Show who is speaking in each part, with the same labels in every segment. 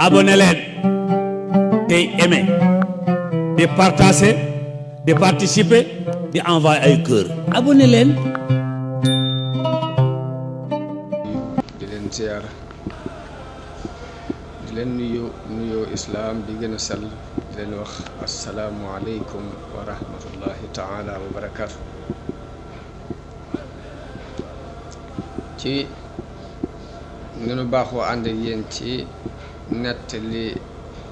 Speaker 1: abonné leen tey aimé di partager di participer di envoyer ay cœur abonné leen.
Speaker 2: di leen ziyaara di leen nuyoo islaam bi gën a sell di leen wax assalaamu aleykum wa rahmatullahi taala wa barakaatu. ci ni nu baaxoo ànd ak yéen ci nettali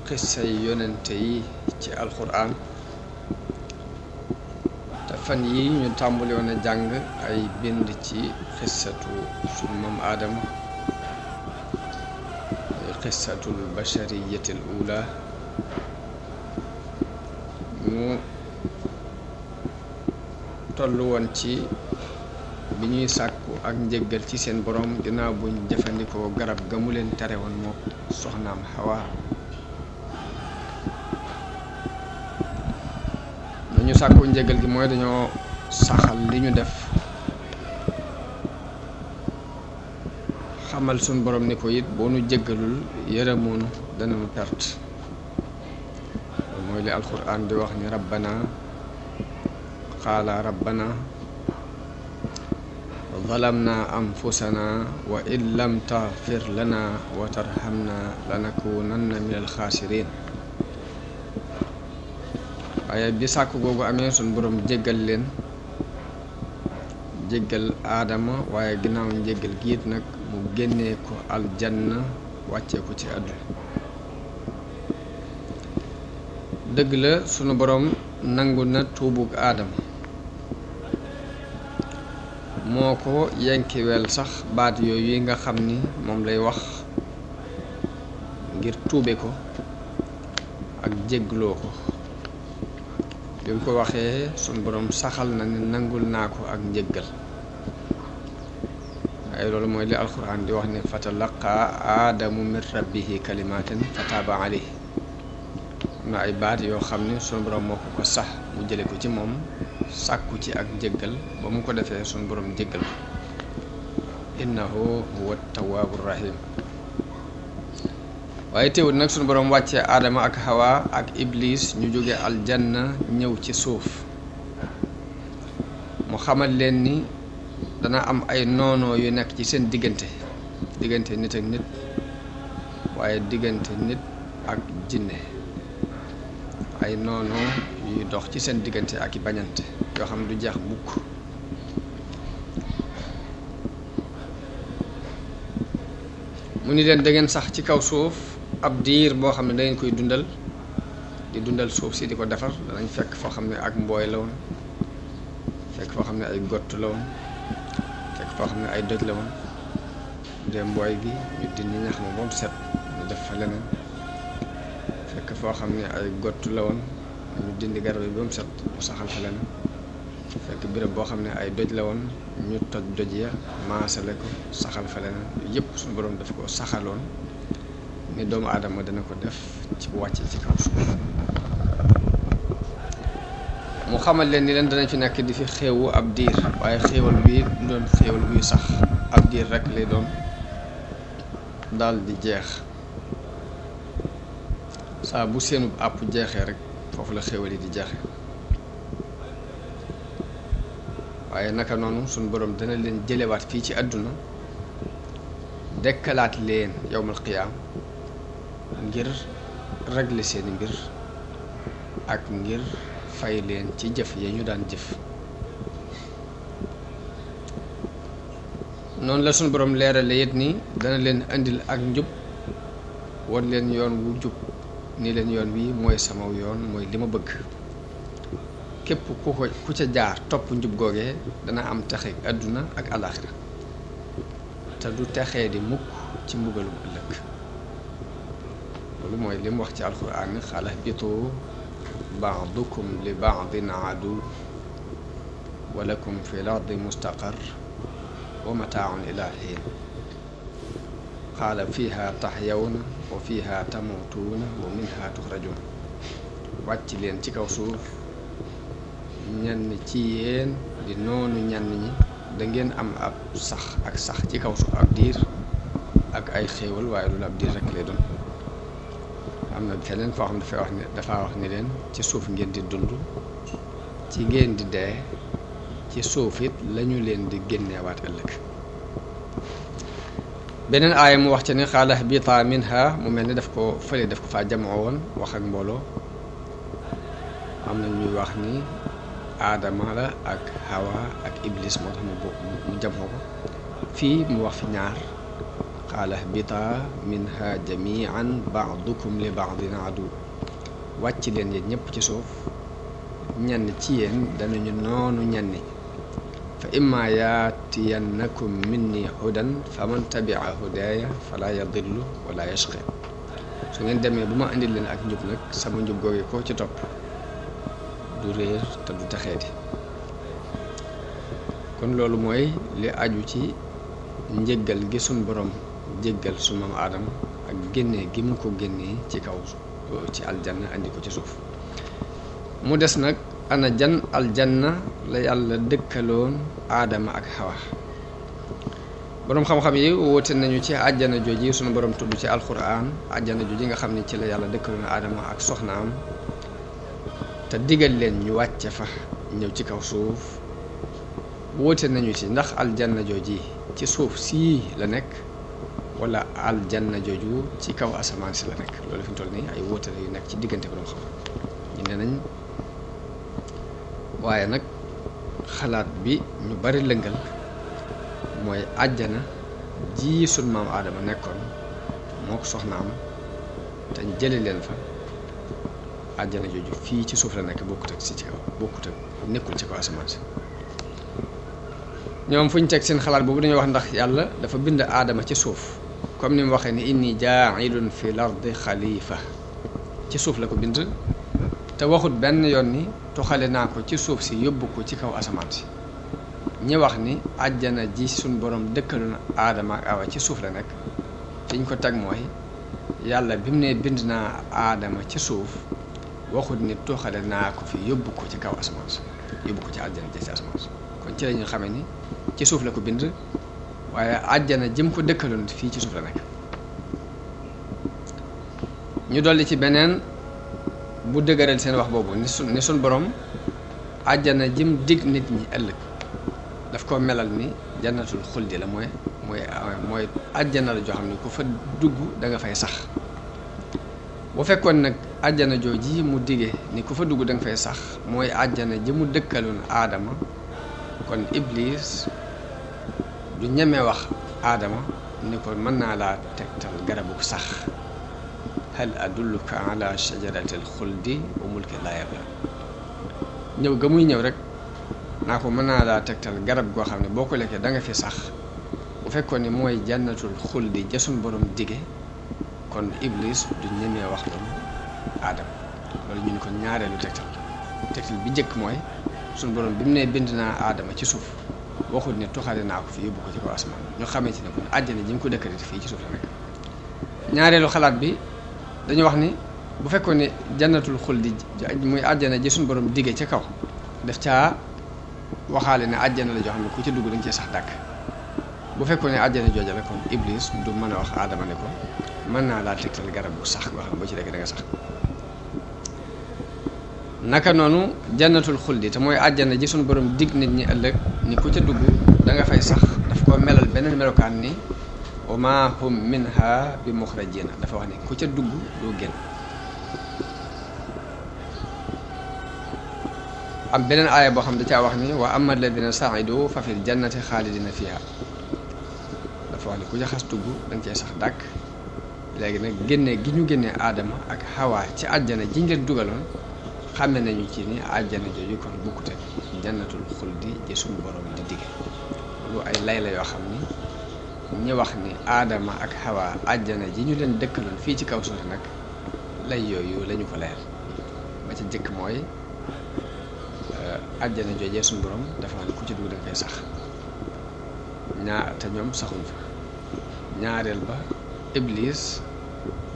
Speaker 2: xissay yonente yi ci alxuraan te fan yi ñu tàmbali woon a jàng ay bind ci xissatu sunu maam aadama xissatul bashariyatil ula ñu tollu woon ci bi ñuy sàkku ak njëggal ci seen borom ginnaaw buñ jëfandikoo garab ga mu leen tere woon moo soxnaam Hawa nañu sàkku njëggal gi mooy dañoo saxal li ñu def xamal suñ borom ni ko it boo nu jéggalul yërëmoonu danañu perte mooy li alxuraan di wax ni rabbana qaala rabbana zalamna anfusana wa in lam taghfir lana wa tarhamna lanakunanna min alxaasirin waaye bi sàkk googu amee suñ borom jéggal leen jéggal aadama waaye ginnaaw njéggal giit nag mu génnee ko aljanna wàccee ko ci àdduna dëgg la sunu borom nangu na tuubug aadama moo ko yenkiwel sax baat yooyu yi nga xam ni moom lay wax ngir tuube ko ak jéggloo ko bi mu ko waxee sunu borom saxal na ne nangul naa ko ak njéggal ay loolu mooy li alxuraan di wax ne fatalaqa aadamu min rabbihi kalimatin fataaba alayhi am na ay baat yoo xam ne sunu borom moo ko sax mu jële ko ci moom sàkku ci ak njéggal ba mu ko defee sunu borom jéggal ko innahu huwa tawaabu rahim waaye teewul nag sunu borom wàccee aadama ak hawa ak iblis ñu jóge aljanna ñëw ci suuf mu xamal leen ni dana am ay noonoo yu nekk ci seen diggante nit ak nit waaye diggante nit ak jinne ay noonoo yuy dox ci seen diggante ak i bañante yoo xam ne du jeex bukk mu ni leen da ngeen sax ci kaw suuf ab diir boo xam ne da ngeen koy dundal di dundal suuf si di ko defar danañ fekk foo xam ne ak mbooy la woon fekk foo xam ne ay gott la woon fekk foo xam ne ay doj la woon dee mbooy gi ñu dindi ñax ma ba mu set ñu def fa leneen fekk foo xam ne ay gott la woon ñu dindi garab yi ba mu set mu saxal fa leneen fekk béréb boo xam ne ay doj la woon ñu toj doj ya maasale ko saxal fa leneen yëpp suñu borom daf ko saxaloon ni doomu aadama dana ko def ci wàcce ci kaw suuf mu xamal leen ni leen danañ fi nekk di fi xéewu ab diir waaye xéewal bi du doon xéewal buy sax ab diir rek lay doon daal di jeex saa bu seenu àpp jeexee rek foofu la xéewal yi di jeexe waaye naka noonu suñu borom dana leen jëlewaat fii ci àdduna dekkalaat leen yowmal qiyaam ngir régler seeni mbir ak ngir fay leen ci jëf ya ñu daan jëf noonu la suñu borom leerale it ni dana leen indil ak njub won leen yoon wu jub ni leen yoon wi mooy samaw yoon mooy li ma bëgg képp ku ca jaar topp njub googee dana am texe àdduna ak alaaxira te du texee di mukk ci mbugalum ëllëg loolu mooy li mu wax ci alxuraan ni xala bitu ba'dukum li ba'din adu wa lakum fi l-ardi mustaqar wa mataaun ila xiin qaala fiiha taxyawna wa fiiha tamuutuuna wa minha tuxrajuun wàcc leen ci kaw suuf ñenn ci yéen di noonu ñenn ñi da ngeen am ab sax ci kaw suuf ab diir ak ay xéewal waaye loolu ab diir rek lay doon am na feneen foo xam dafa wax ni leen ci suuf ngeen di dund ci ngeen di dee ci suuf it lañu leen di génneewaat ëllëg. beneen aaya mu wax ci ni xaala ihbitaa minha mu mel ni daf ko faa jamoo woon wax ak mbooloo. am na ñuy wax ni aadama la ak hawa ak iblis moo tax mu jamoo ko fii mu wax fi ñaar qaala ihbitaa minha jamian baadukum li baadin adu wàcc leen yéen ñëpp ci suuf ñenn ci yéen danañu noonu ñenni fa imma yaatiyannakum minni hudan fa man tabia hudaaya fala yadillu wala yashqi su ngeen demee bu ma indil leen ak njub nag sama njub googu koo ci topp du réer te du texeeti. kon loolu mooy li aju ci njëggal gi sun borom jéggal su maam aadama ak génnee gi mu ko génnee ci kaw ci aljanna andi ko ci suuf. mu des nag ana jan aljanna la yàlla dëkkaloon aadama ak xawa. boroom xam-xam yi woote nañu ci àjjana jooji sunu borom tudd ci alquran àjjana jooji nga xam ne ci la yàlla dëkkaloon aadama ak soxnaam te digal leen ñu wàcce fa ñëw ci kaw suuf. woote nañu ci ndax aljanna jooji ci suuf sii la nekk wala aljanna jooju ci kaw asamaan si la nekk. loolu fi mu toll nii ay woote yu nekk ci diggante boroom xam ñu ne nañ waaye nag xalaat bi ñu bari lëngal mooy àjjana ji sun maam aadama nekkoon moo ko soxnaam te jële leen fa àjjana jooju fii ci suuf la nekk bokkut ak si ci kaw bokkut ak nekkul ci kaw asamaan si. ñoom fu ñu teg seen xalaat boobu dañuy wax ndax yàlla dafa bind aadama ci suuf comme ni mu waxee ni inni jaailun fi lardi xalifa ci suuf la ko bind te waxut benn yoon ni toxale naa ko ci suuf si yóbbu ko ci kaw asamaan si. ñi wax ni àjjana ji suñ borom dëkkalu na aadama ak awa ci suuf la nekk fi ñu ko teg mooy yàlla bi mu ne bind naa aadama ci suuf waxut ni toxale naa ko fi yóbbu ko ci kaw asamaan si yóbbu ko ci àjjana ji ci asamaan si. kon ci la ñu xamee ni ci suuf la ko bind waaye àjjana jëm ko dëkkaloon fii ci suuf la nekk. ñu dolli ci beneen bu dëgëral seen wax boobu ni suñ borom àjjana jëm dig nit ñi ëllëg daf ko melal ni jannatul xuldi la mooy àjjana la joo xam ne ku fa dugg da nga fay sax. bu fekkoon nag àjjana jooji mu dige ni ku fa dugg da nga fay sax mooy àjjana ji mu dëkkaloon aadama kon iblis du ñemee wax aadama ni ko mën naa laa tegtal garabu sax hal adulluka ala shajaratil xuldi wa mulki laa yabla. ñëw ga muy ñëw rek naa ko mën naa laa tegtal garab goo xam ne boo ko lekkee da nga fi sax. bu fekkoon ni mooy jannatul xuldi ja suñ borom dige kon iblis du ñemee wax loolu aadama. loolu ñu ni ko ñaareelu tegtal bi njëkk mooy suñ borom bi mu ne bind naa aadama ci suuf waxut ne toxale naa ko fi yóbbu ko ci kaw asamaan ñu xamee ci ne kon àjjana ji mu ko dëkkale fii ci suuf la nekk. ñaareelu xalaat bi dañu wax ni bu fekkoon ne jannatul xuldi muy àjjana ji suñ borom dige ca kaw daf caa waxaale ne àjjana la joo xam ne ku ci dugg dañ cee sax dàkk. bu fekkoon ne àjjana jooja la kon iblis du mën a wax aadama ne ko mën naa laa tegtal garab bu sax goo xam ne boo ci lekk da nga sax. naka noonu jannatul xuldi te mooy àjjana ji suñu borom dig nit ñi ëllëg ni ku ca dugg da nga fay sax daf ko melal beneen melokaan ni wa ma hum minha bi muxrajina dafa wax ni ku ca dugg doo génn. am beneen aaya boo xam da caa wax ni wa amma alladina saidu fa fil jannati xaalidina fiha dafa wax ni ku ca xas dugg da nga cee sax dàkk. léegi nag génne gi ñu génnee aadama ak xawaa ci àjjana ji leen dugaloon xàmme nañu ci ni àjjana jooju kon bokkut ak jannatul xuldi ji suñu borom di dige. lu ay lay la yoo xam ni ñi wax ni aadama ak xawaa àjjana ji ñu leen dëkkaloon fii ci kaw suuf nag lay yooyu lañu ko layal. ba ci jëkk mooy àjjana joojee suñu borom dafa wax ni ku ci dugg da nga koy sax te ñoom saxuñ fa. ñaareel ba iblis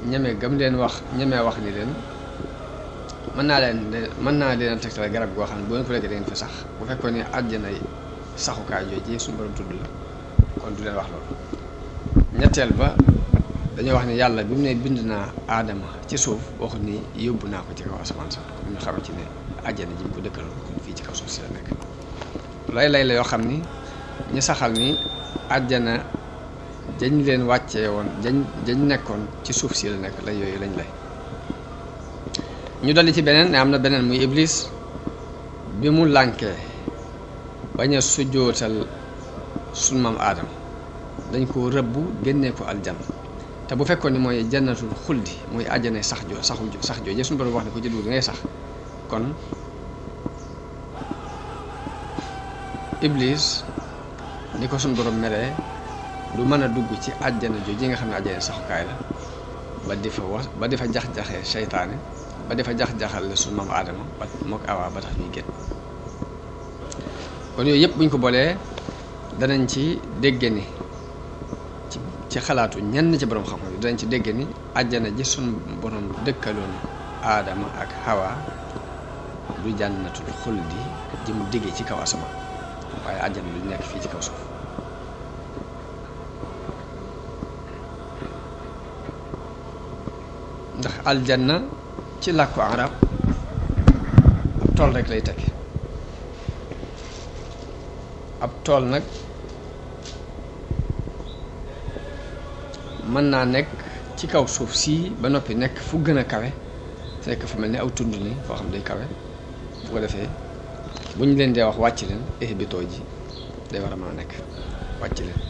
Speaker 2: ñemee gam leen wax ñemee wax ni leen mën naa leen a tegtal garab goo xam ne boo leen ko lekkee da ngeen fi sax. bu fekkoon ne àjjana saxukaay jooju suñu borom tudd la kon du leen wax loolu. ñetteel ba dañoo wax ne yàlla bi mu ne bind naa aadama ci suuf waxu ni yóbbu naa ko ci kaw asamaan sax kon ñu xam ci ne àjjana ji mu ko dëkkaloon kon fii ci kaw suuf si la nekk lay la yoo xam ni ñu saxal ni àjjana jañ leen wàccee woon jañ nekkoon ci suuf si la nekk lay yooyu lañ lay ñu dolli ci beneen ne am na beneen muy iblis bi mu lànkee bañ a sujjootal sunu maam aadama dañ ko rëbb génnee ko aljanna te bu fekkoon ni mooy jannatul xuldi muy àjjana sax joo suñu borom wax ne ko ci dugg ngay sax kon iblis ni ko suñu borom meree du mën a dugg ci àjjana jooju nga xam ne àjjana saxukaay la ba di fa jax-jaxee seytaane ba di fa jax-jaxal suñu maam aadama ba mook awaa ba tax ñuy génn kon yooyu yëpp buñ ko boolee danañ ci dégge ni ci xalaatu ñenn ci borom xam-xam yi danañ ci dégge ni àjjana ji suñu borom dëkkaloon aadama ak hawa du jànnatul xuldi ji mu diggee ci kaw asamaan waaye àjjana lu nekk fii ci kaw suuf ndax aljanna ci làkku arab ab tool rek lay tekki ab tool nag mën naa nekk ci kaw suuf sii ba noppi nekk fu gën a kawe fekk fu mel ni aw tund ni foo xam day kawe bu ko defee bu ñu leen dee wax wàcc leen ihbitoo ji day war a mën a nekk wàcc leen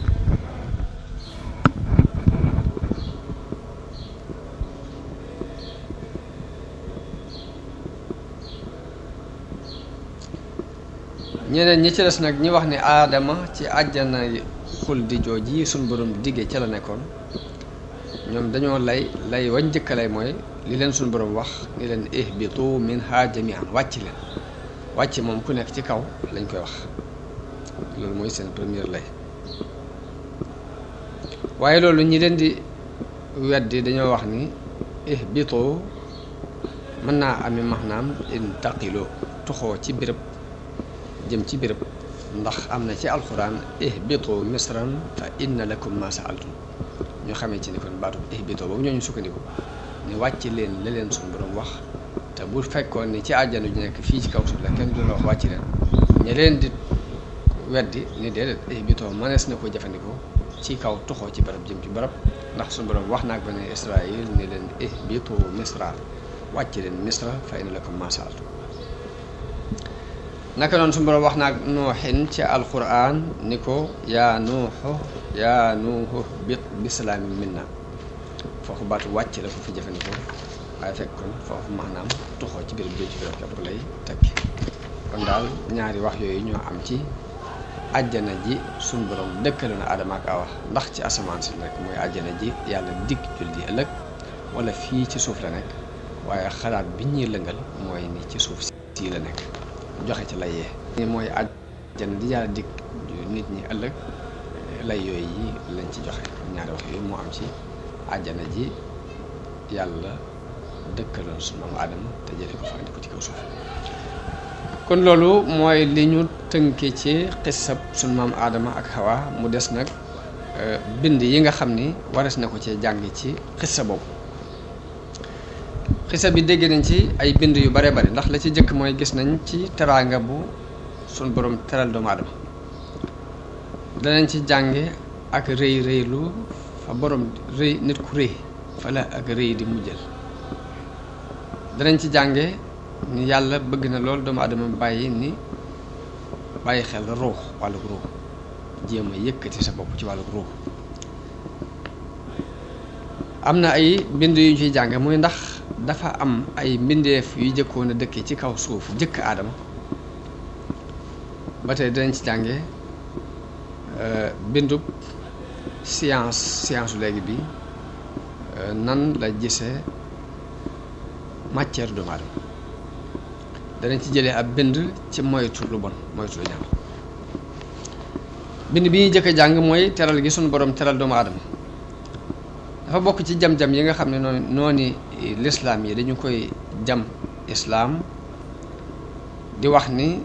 Speaker 2: ñeneen ñi ci des nag ñi wax ne aadama ci àjjana xuldi jooji suñ borom diggee ca la nekkoon ñoom dañoo lay wañ njëkk lay mooy li leen suñ borom wax ni leen ihbitu minha jami'an wàcc leen wàcc moom ku nekk ci kaw lañ koy wax loolu mooy seen première lay waaye loolu ñi leen di weddi dañoo wax ni ihbitu mën naa ami maanaam intaqilo tuxoo ci béréb jëm ci béréb ndax am na ci alxuraan ihbitu misran fa inna lakum ma sa'altum ñu xamee ci ni kon baatu ihbitu boobu ñooñu sukkandiku ne wàcc leen la leen suñu borom wax te bu fekkoon ni ci àjjana ju nekk fii ci kaw suuf la kenn du la wax wàcc leen ña leen di weddi ni déedéet ihbitu mënees na ko jëfandikoo ci kaw tuxoo ci barab jëm ci barab ndax suñu borom wax naak bani Israël ni leen ihbitu misra wàcc leen misra fa inna lakum ma sa'altum naka noonu suñu borom wax naag nuuxin ci alquran ni ko yaa nuuxu bisalaamin minna foofu baatu wàcc la ko fi jëfandikoo waaye fekk kon foofu maanaam tuxoo ci béréb ci béréb képp lay tekki kon daal ñaari wax yooyu ñoo am ci àjjana ji suñu borom dëkkaloon Aadama ak Awa ndax ci asamaan si nekk mooy àjjana ji yàlla dig julli ëllëg wala fii ci suuf la nekk waaye xalaat bi ñuy lëngal mooy ni ci suuf si la nekk joxe ci lay yee mooy àjjana di yàlla dig nit ñi ëllëg lay yooyu yi lañ ci joxe ñaari wax yooyu moo am ci àjjana ji yàlla dëkkaloon sunu maam Aadama te jëlee ko fa andi ko ci kaw suuf kon loolu mooy li ñu tënke ci xissab sunu maam Aadama ak Hawa mu des nag bind yi nga xam ni wares na ko cee jàng ci xissa boobu xissa bi dégg nañ ci ay bind yu bare bari ndax la ci jëkk mooy gis nañ ci teraanga bu sunu borom teral doomu aadama danañ ci jànge ak rëy rëylu fa borom rëy nit ku rëy fa la ak rëy di mujjal danañ ci jànge ni yàlla bëgg na lool doomu aadama bàyyi xel ruux wàlluk ruux jéem a yëkkati sa bopp ci wàlluk ruux am na ay bind yu ñu ciy jànge muy ndax dafa am ay mbindeef yu jëkkoon a dëkkee ci kaw suuf jëkk aadama ba tey danañ ci jànge bindub science léegi bi nan la gisee matière doomu aadama danañ ci jëlee ab bind ci moytu lu bon moytu lu ñaaw bind bi ñuy jëkk a jàng mooy teral gi suñu borom teral doomu aadama dafa bokk ci jam-jam yi nga xam ne noonu lislaam yi dañu koy jam islaam di wax ni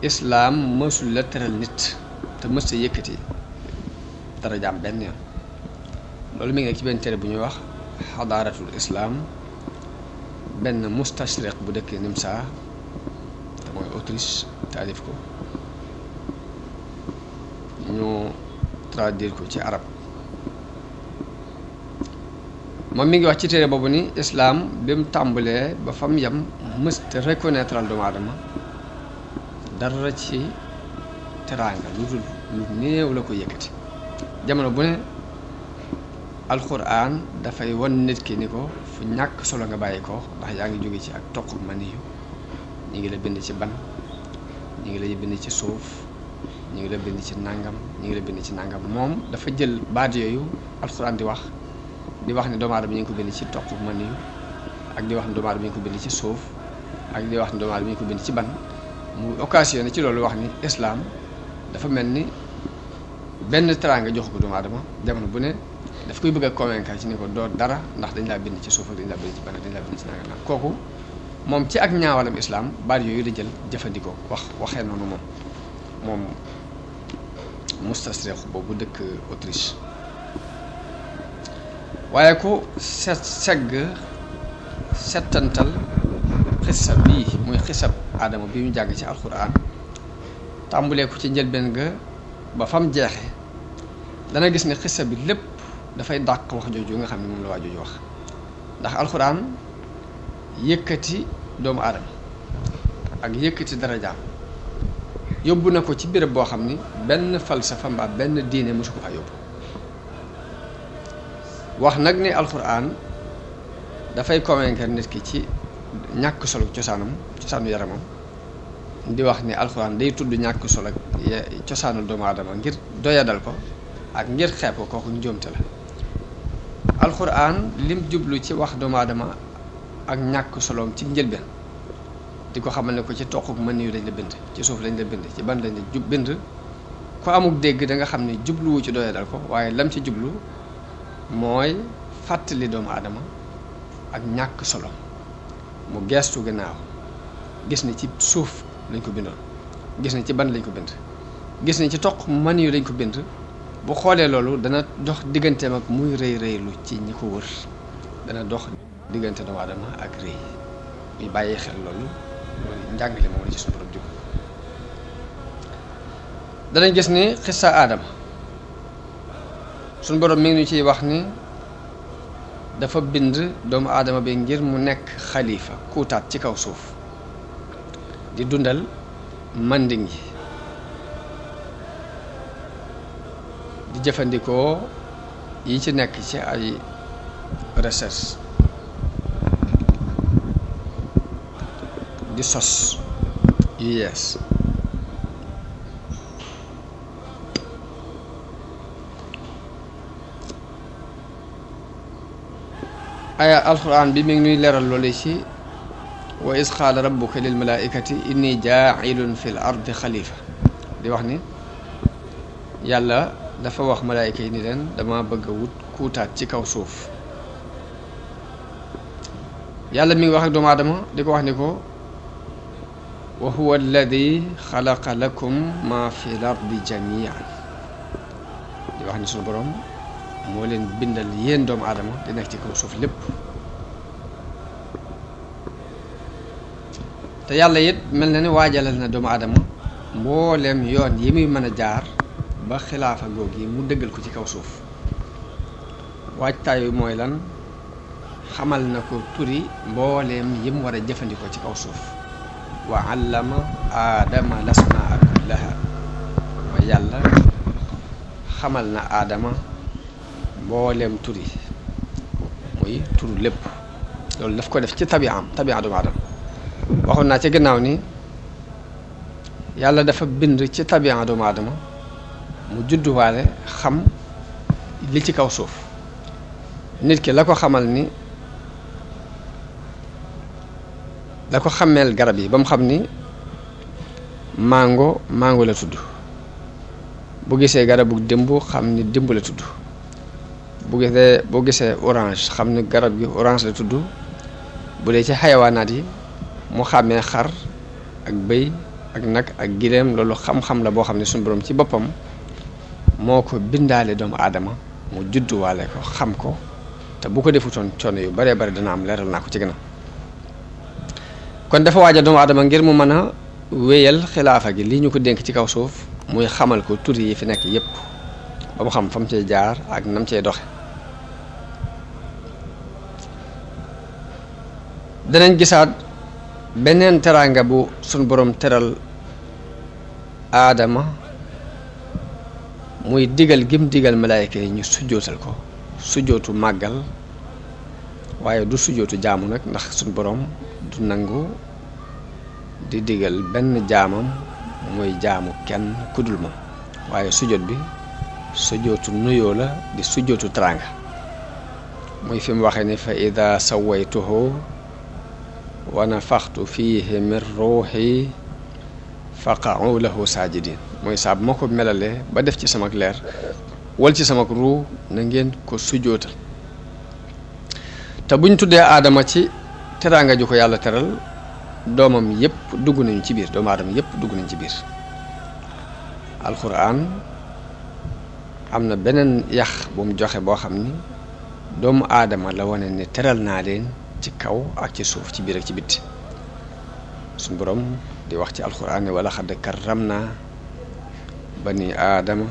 Speaker 2: islaam mësul la teral nit te mës a yëkkati dara jaam benn yoon loolu mi ngi nekk ci benn téere bu ñuy wax xadaaratul islaam benn mustashriq bu dëkk Nimsa te mooy Autriche taalif ko ñu traduire ko ci arab moom mi ngi wax ci téere boobu ni islaam bi mu tàmbalee ba fa mu yem mësta reconnaître al doomu aadama dara ci teraanga lu dul lu néew la ko yëkkati jamono bu ne alxuraan dafay wan nit ki ni ko fu ñàkk solo nga bàyyi ko ndax yaa ngi jóge ci ak toq maniyu ñu ngi la bind ci ban ñu ngi la bind ci suuf ñu ngi la bind ci nàngam ñu ngi la bind ci nàngam moom dafa jël baat yooyu alxuraan di wax ni doomu aadama ñu ngi ko bind ci toq maniyu ak di wax ni doomu aadama ñu ngi ko bind ci suuf ak di wax ni doomu aadama ñu ngi ko bind ci ban mu occasionné ci loolu wax ni islaam dafa mel ni benn teraanga jox ko doomu aadama jamono bu ne daf koy bëgg a convaincre ci ni ko doo dara ndax dañ laa bind ci suuf ak dañ laa bind ci ban dañ laa bind ci nàngam nag kooku moom ci ak ñaawalam islaam baat yooyu la jël jëfandikoo waxee noonu moom mustasriq boobu dëkk Autriche waaye ku settantal xissa bii muy xissab aadama bi ñu jàng ci alxuraan tàmbulee ko ci njëlbeen ga ba fam jeexe dana gis ne xissa bi lépp dafay dàq wax jooju nga xam ne moom la waa jooju wax ndax alxuraan yëkkati doomu aadama ak yëkkati darajaam yóbbu na ko ci béréb boo xam ni benn falsafa mbaa benn diine mosu ko fa yóbbu wax nag ni alxuraan dafay convaincre nit ki ci ñàkk solo cosaanu yaramam di wax ni alxuraan day tudd ñàkk solo cosaanul doomu aadama ngir doyadal ko ak ngir xeeb ko kooku njuumte la alxuraan lim jublu ci wax doomu aadama ak ñàkk soloom ci njëlbeen di ko xamal ne ko ci toquk mën yu dañ la bind ci suuf lañ la bind ci ban lañ la bind ku amuk dégg da nga xam ne jubluwu ci doyadal ko waaye lam ci jublu mooy fàttali doomu aadama ak ñàkk solo mu geestu gannaaw gis ni ci suuf lañ ko bindoon gis ni ci ban lañ ko bind gis ni ci toq mën yu lañ ko bind bu xoolee loolu dana dox digganteem ak muy rëylu ci ñi ko wër dana dox diggante doomu aadama ak rëy muy bàyyi xel loolu njàngale moom la ci suñu borom jub danañ gis ni xissa aadama suñu borom mi ngi ñu ciy wax ni dafa bind doomu aadama bi ngir mu nekk xalifa kuutaat ci kaw suuf di dundal manding yi di jëfandikoo yi ci nekk ci ay recherche di sos yu yees aya alquran bi mi ngi ñuy leeral loolu ci wa is qaala rabbuka lil malaikati inni jaailun fil ardi xalifa di wax ni yàlla dafa wax malaayika yi ni leen dama bëgg a wut kuutaat ci kaw suuf yàlla mi ngi wax ak doomu aadama di ko wax ni ko wa huwa alladi xalaqa lakum ma fi l ardi jamian di wax ni suñu borom moo leen bindal yéen doomu aadama di nekk ci kaw suuf lépp te yàlla it mel na ni waajalal na doomu aadama mbooleem yoon yi muy mën a jaar ba xilaafa googu yi mu dëggal ko ci kaw suuf waajtaayu mooy lan xamal na ko turi mbooleem yi mu war a jëfandikoo ci kaw suuf wa allama aadama lasmaa kullaha mooy yàlla xamal na aadama mbooleem turi muy turu lépp loolu daf ko def ci tabi'a doomu aadama waxoon naa ci gannaaw ni yàlla dafa bind ci tabi'a doomu aadama mu judduwaale xam li ci kaw suuf nit ki la ko xamal ni la ko xameel garab yi ba mu xam ni mango la tudd bu gisee garabu démb xam ni démb la tudd boo gisee orange xam ni garab gi orange la tudd bu dee ci xayawaanaat yi mu xàmmee xar ak bëy ak nag ak gileem loolu xam-xam la boo xam ne suñu borom ci boppam moo ko bindaale doomu aadama mu judduwaale ko xam ko te bu ko defutoon coono yu baree bari dana am, leeral naa ko ci gën a kon dafa waajal doomu aadama ngir mu mën a wéyal xilaafa gi li ñu ko dénk ci kaw suuf muy xamal ko tur yi fi nekk yépp ba mu xam fa mu cay jaar ak nam cay doxe danañ gisaat beneen teraanga bu suñ boroom teral aadama muy digal gim digal malaayka yi ñu sujjootal ko sujjootu màggal waaye du sujjootu jaamu nag ndax suñ boroom du nangu di digal benn jaamam muy jaamu kenn ku dul moom waaye sujjoot bi sujjootu nuyoo la di sujjootu teraanga muy fi mu waxee ni fa ida sawaytuhu wa nafaxtu fiihi min ruuxi faqa'u lahu saajidin mooy saa bu ma ko melalee ba def ci sama leer wal ci sama ruu na ngeen ko sujjootal te buñ tuddee aadama ci teraanga ju ko yàlla teral doomam yépp dugg nañu ci biir doomu aadama yépp dugg nañu ci biir alxuraan am na beneen yax bu mu joxe boo xam ni doomu aadama la wane ni teral naa leen ci kaw ak ci suuf ci biir ak ci bitti suñ boroom di wax ci alxuraan ne wala xadd karram naa bani aadama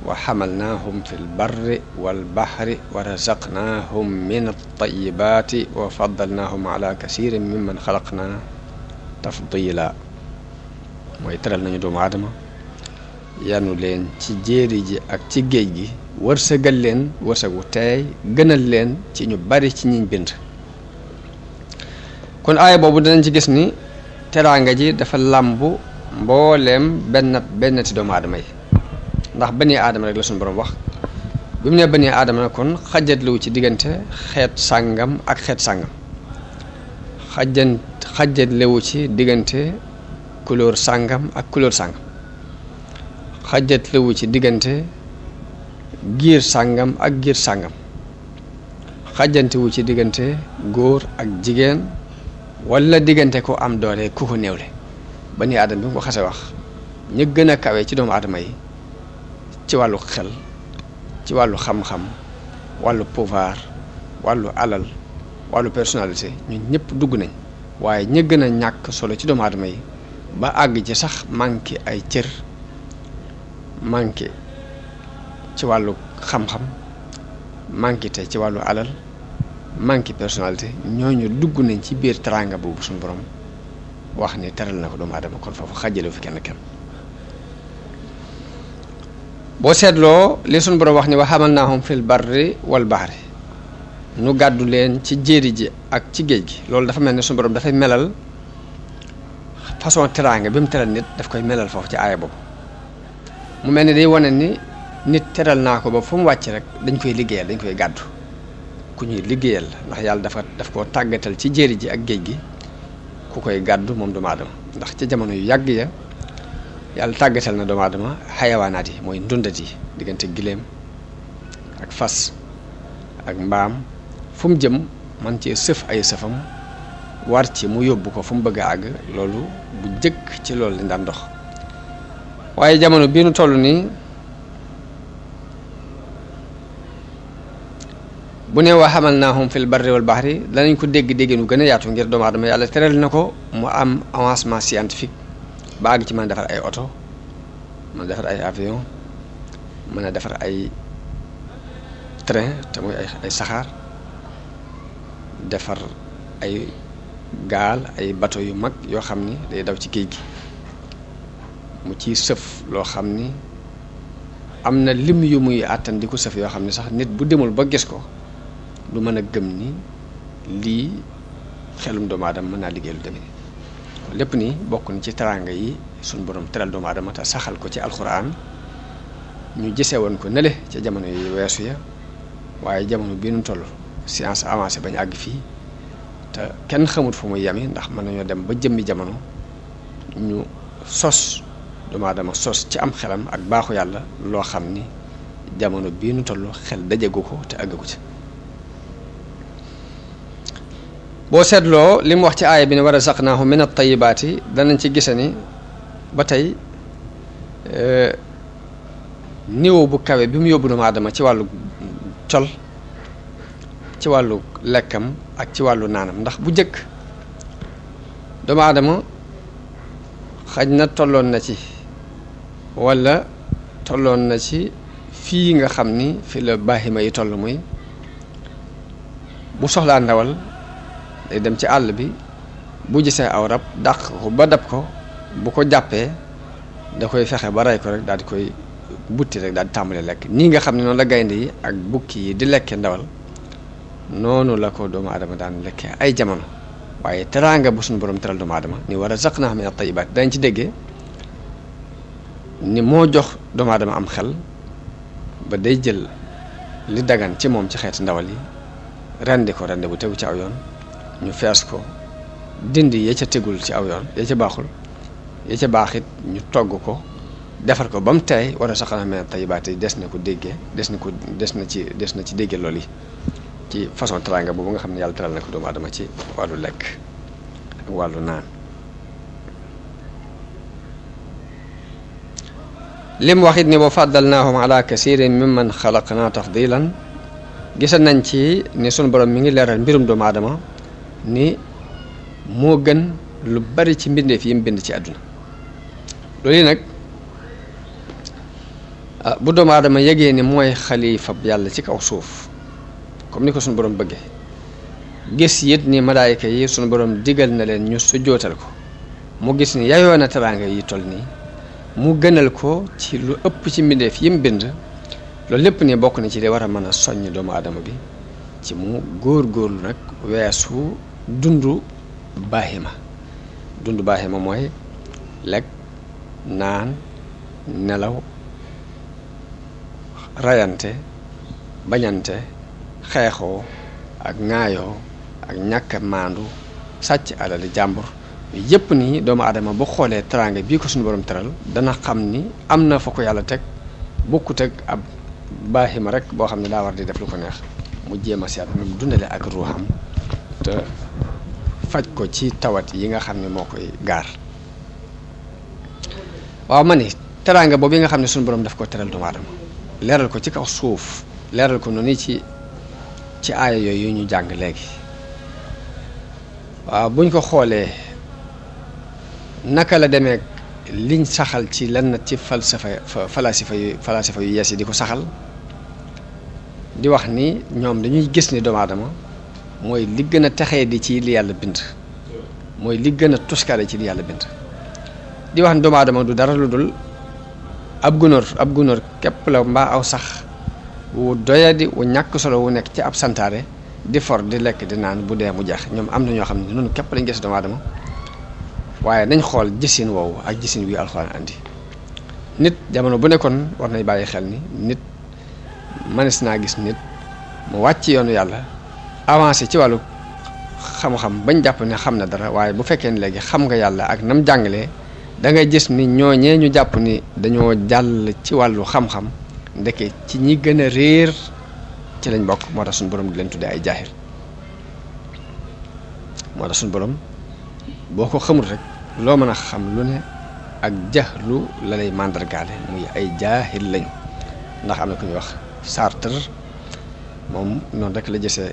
Speaker 2: wa xamalnaahum fi lbarri walbaxri wa razaqnaahum min altayibaati wa faddalnaahum ala kasirin mimman xalaqna tafdila mooy teral nañu doomu aadama yanu leen ci jéeri ji ak ci géej gi wërsëgal leen wërsëgu teey gënal leen ci ñu bari ci ñiñ bind kon aaya boobu danañ ci gis ni teraanga ji dafa làmbu mbooleem benn ci doomu aadama yi ndax bani aadama rek la suñu borom wax bi mu ne bani aadama nag kon xajatlewu ci diggante xeet sàngam ak xeet sàngam xajatlewu ci diggante couleur sàngam ak couleur sàngam xajatlewu ci diggante giir sàngam ak giir sàngam xajantewu ci diggante góor ak jigéen wala diggante ko am doole ku ko néewle bani aadama bi mu ko xase wax ñu gën a kawe ci doomu aadama yi ci wàllu xel ci wàllu xam-xam wàllu pouvoir wàllu alal wàllu personnalité ñun ñëpp dugg nañ waaye ñi gën a ñàkk solo ci doomu aadama yi ba àgg ci sax manqué ay cër manqué ci wàllu xam-xam manqué te ci wàllu alal manqué personnalité ñooñu dugg nañ ci biir teraanga boobu suñu borom wax ni teral na ko doomu aadama kon foofu xàjjale fi kenn boo seetloo li suñu borom wax ni wa hamalnaahum fil barri wal bahri nu gàddu leen ci jéeri ji ak ci géej gi loolu dafa mel ne suñu borom dafay melal façon teraanga bi mu teral nit daf koy melal foofu ci aaya boobu mu mel ni day wane ni nit teral naa ko ba fu mu wàcc rek dañ koy liggéeyal dañ koy gàddu ku ñuy liggéeyal ndax yàlla daf koo tàggatal ci jéeri ji ak géej gi ku koy gàddu moom doomu aadama ndax ci jamono yu yàgg ya yàlla tàggatal na doomu aadama xayawaanaat yi mooy ndundat yi diggante giléem ak fas ak mbaam fu mu jëm man ci sëf ay sëfam war ci mu yóbbu ko fu mu bëgg a àgg loolu bu jëkk ci loolu lañ daan dox waaye jamono bii nu toll nii bu ne wa hamalnaahum fil barri wal bahri danañ ko dégg nu gën a yaatu ngir doomu aadama yàlla teral na ko mu am avancement scientifique ba àgg ci mën a defar ay oto mën a defar ay avion mën a defar ay train te muy ay saxaar defar ay gaal ay bateau yu mag yoo xam ni day daw ci géej gi mu ciy sëf loo xam ni am na lim yu muy àttan di ko sëf yoo xam ni sax nit bu demul ba gis ko du mën a gëm ni lii xelum doomu aadama mën naa liggéey lu demee lépp ni bokk na ci teraanga yi suñ borom teral doomu aadama te saxal ko ci alxuraan ñu gisee woon ko nele ca jamono yi weesu ya waaye jamono bii nu toll science avancé bañ àgg fii te kenn xamut fu muy yemi ndax mën nañoo dem ba jëmmi jamono ñu sos doomu aadama sos ci am xelam ak baaxu yàlla loo xam ni jamono bii nu toll xel dajagu ko te àggagu ci boo seetloo li mu wax ci aaya bi ne wa razaqnaahum min at-tayyibaati danañ ci gise ni ba tey niveau bu kawe bi mu yóbbu doomu aadama ci wàllu col, ci wàllu lekkam ak ci wàllu naanam. ndax bu jëkk doomu aadama xaj na tolloon na ci walla tolloon na ci fii nga xam ni fi la baahima yi toll, muy bu soxlaa ndawal day dem ci àll bi, bu gisee aw rab dàq ko ba dab ko, bu ko jàppee da koy fexe ba rey ko rek daal di koy butti rek daal di tàmbali lekk. nii nga xam ne noonu la gaynde yi ak bukki yi di lekkee ndawal, noonu la ko doomu aadama daan lekkee ay jamono. waaye teraanga bu suñu borom teral doomu aadama ni wa razaqnaahum mina tayyibaat dañ ci déggee ni moo jox doomu aadama am xel ba day jël li dagan ci moom ci xeeti ndawal yi rendi ko rendi bu tegu ci aw yoon, ñu fees ko dindi ya ca tegul ci aw yoon, ya ca baaxul, ya ca baax it ñu togg ko defar ko ba mu teey. wa razaqnaahum mina tayyibaat yi des na ci déggee loolu yi ci façon teraanga boobu nga xam ne yàlla teral na ko doomu aadama ci wàllu lekk ak wàllu naan. lim wax it ni wa faddalnaahum ala kasirin mimman xalaqna tafdilan. gisa nañ ci ni sunu borom mi ngi leeral mbirum doomu aadama ni moo gën lu bari ci mbindeef yi mu bind ci àdduna. loolu yi nag bu doomu aadama yegee ni mooy xalifa yàlla ci kaw suuf comme ni ko sunu borom bëggee, gis it ni malaayika yi sunu borom digal na leen ñu sujjootal ko, mu gis ni yayoo na teraanga yi toll nii, mu gënal ko ci lu ëpp ci mbindeef yi mu bind. loolu lépp ni bokk na ci li war a mën a soññ doomu aadama bi ci mu góor-góorlu nag weesu dundu baahima. dundu baahima mooy lekk, naan, nelaw, rayante, bañante, xeexoo ak ŋaayoo ak ñàkk maandu, sàcc alali jàmbur. yépp nii doomu aadama bu xoolee teraanga bii ko suñu borom teral dana xam ni am na fa ko yàlla teg, bokkut ak ab baahima rek boo xam ne daa war di def lu ko neex. mu jéem a seet nu mu dundale ak ruuxam te faj ko ci tawat yi nga xam ne moo koy gaar. waaw ma ni teraanga boobu yi nga xam ne suñu borom daf ko teral doomu aadama, leeral ko ci kaw suuf, leeral ko noonu ci aaya yooyu ñu jàng léegi. waaw buñ ko xoolee naka la demee liñ saxal ci lenn ci falasifa yu yees yi di ko saxal, di wax ni ñoom dañuy gis ni doomu aadama mooy li gën a texee di ci li yàlla bind, mooy li gën a tuskare ci li yàlla bind. di wax ni doomu aadama du dara lu dul ab gunóor képp la, mbaa aw sax wu doyadi wu ñàkk solo wu nekk ci ab santaare di for di lekk di naan, bu dee mu jeex. ñoom am na ñoo xam ne noonu képp lañ gis doomu aadama. waaye nañ xool gisin woowu ak gisin wi alxuraan andi. nit jamono bu nekkoon war nañ bàyyi xel ni nit mënees naa gis nit mu wàcc yoonu yàlla avancé ci wàllu xam-xam bañ jàpp ne xam na dara, waaye bu fekkee ne léegi xam nga yàlla ak nam jàngalee, da ngay gis ni ñooñee ñu jàpp ni dañoo jàll ci wàllu xam-xam ndeke ci ñi gën a réer ci lañ bokk. moo tax suñu borom di leen tuddee ay jaahil. moo tax suñu borom boo ko xamul rek loo mën a xam lu ne ak jaxlu la lay màndargaale, muy ay jaahil lañu. ndax am na ku ñuy wax Sartre, moom noonu rek la gisee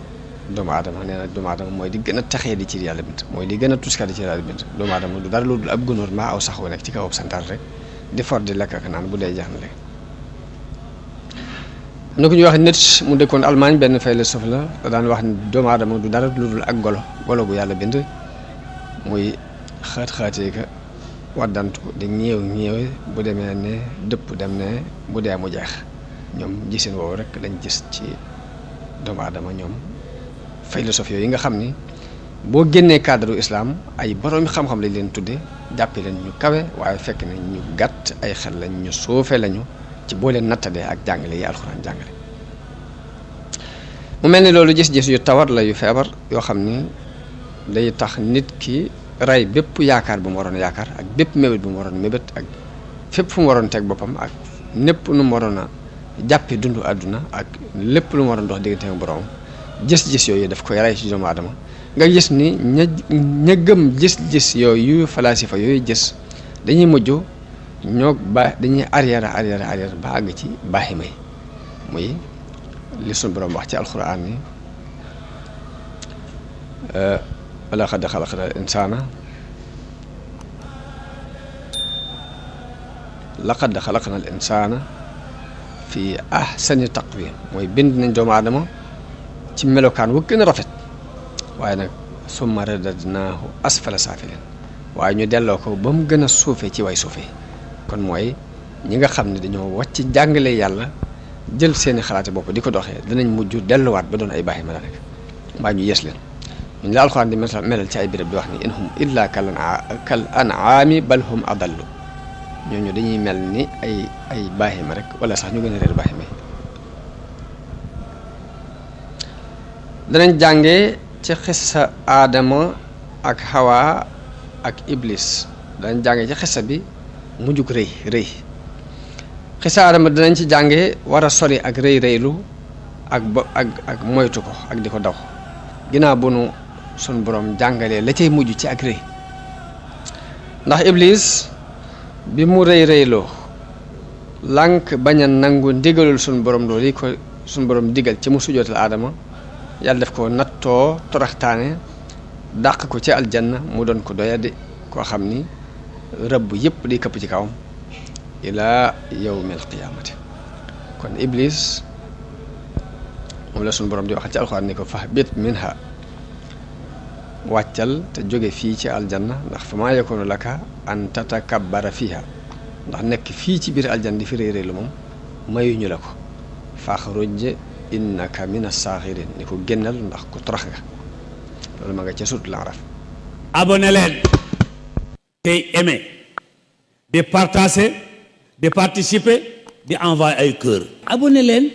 Speaker 2: doomu aadama. nee na doomu aadama mooy di gën a taxee di ci yàlla bind, mooy di gën a tuskari ci yàlla bind. doomu aadama du dara lu dul ab gunóor maa aw sax wu nekk ci kaw santaar rek di for di lekk ak naan, bu dee jeex na léegi. am na ku ñuy wax Nietzsche, mu dëkkoon Allemagne, benn philosophe la, da daan wax ni doomu aadama du dara lu dul ak golo bu yàlla bind, muy xaat-xaatee ka waddantu di ñeew bu demee ne dëpp dem ne bu dee mu jeex. ñoom giseen woowu rek lañ gis ci doomu aadama. ñoom philosophe yooyu nga xam ni boo génnee cadre islam ay boroomi xam-xam lañ leen tudde, jàppe leen ñu kawe, waaye fekk na ñu gàtt ay xel lañ, ñu suufe lañu ci boo leen nattadee ak jàngale yi alxuraan jàngale. mu mel ni loolu gis-gis yu tawat la, yu feebar, yoo xam ni day tax nit ki rey bépp yaakaar bu mu waroon yaakaar, ak bépp mébét bu mu waroon mébét, ak fépp fu mu waroon teg boppam, ak népp nu mu waroon a jàppe dundu àdduna, ak lépp lu mu waroon dox diggante ak borom. gis-gis yooyu daf koy rey ci doomu aadama. nga gis ni ña gëm gis-gis yooyu falasifa yooyu gis dañuy mujj ñoo ba dañuy arrière ba àgg ci baahima yi muy li sunu borom wax ci alxuraan ni laqad xalaqnal insaana fi ahsani taqwiim mooy bind nañ doomu aadama ci melokaan wu gën a rafet waaye nag summa radadnaahu asfala saafiliin waaye ñu delloo ko ba mu gën a suufee ci way suufee kon mooy ñi nga xam ne dañoo wàcc jàngale yàlla jël seeni xalaati bopp di ko doxee danañ mujj delluwaat ba doon ay baaxi ma la rek mbaa ñu yees leen ñu la alxuraan di melal ci ay béréb di wax ni in hum illa kal an'aami bal hum adallu ñooñu dañuy mel ni ay baaxi ma rek wala sax ñu gën a réer baaxi ma danañ jàngee ci xissa aadama ak Hawa ak Iblis danañ jàngee ci xissa bi mujjug rëy xissa aadama danañ ci jàngee war a sori ak rëylu ak moytu ko ak di ko daw ginnaaw bu nu sun borom jàngalee la cay mujj ci ak rëy ndax Iblis bi mu rëyloo lànk bañ a nangu ndigalul sun borom loolu yi ko sun borom digal ci mu sujootal aadama yàlla def ko nattoo toraxtaane dàq ko ci aljanna mu doon ko doyadi koo xam ni rëbb yépp di këpp ci kawam ilaa yawmil qiyaamati kon Iblis moom la suñu borom di wax ci alxuraan ni ko fahbit minha wàccal te jóge fii ci aljanna ndax fa maa yakunu laka an tatakabbara fiha ndax nekk fii ci biir aljanna di fi réy lu moom mayuñu la ko faxruj innaka mina saaxirin ni ko génnal ndax ku torox nga loolu ma nga ca sut Al-Araf.
Speaker 1: abonné leen tey aimé di partager di participer di envoyer ay cœur abonné leen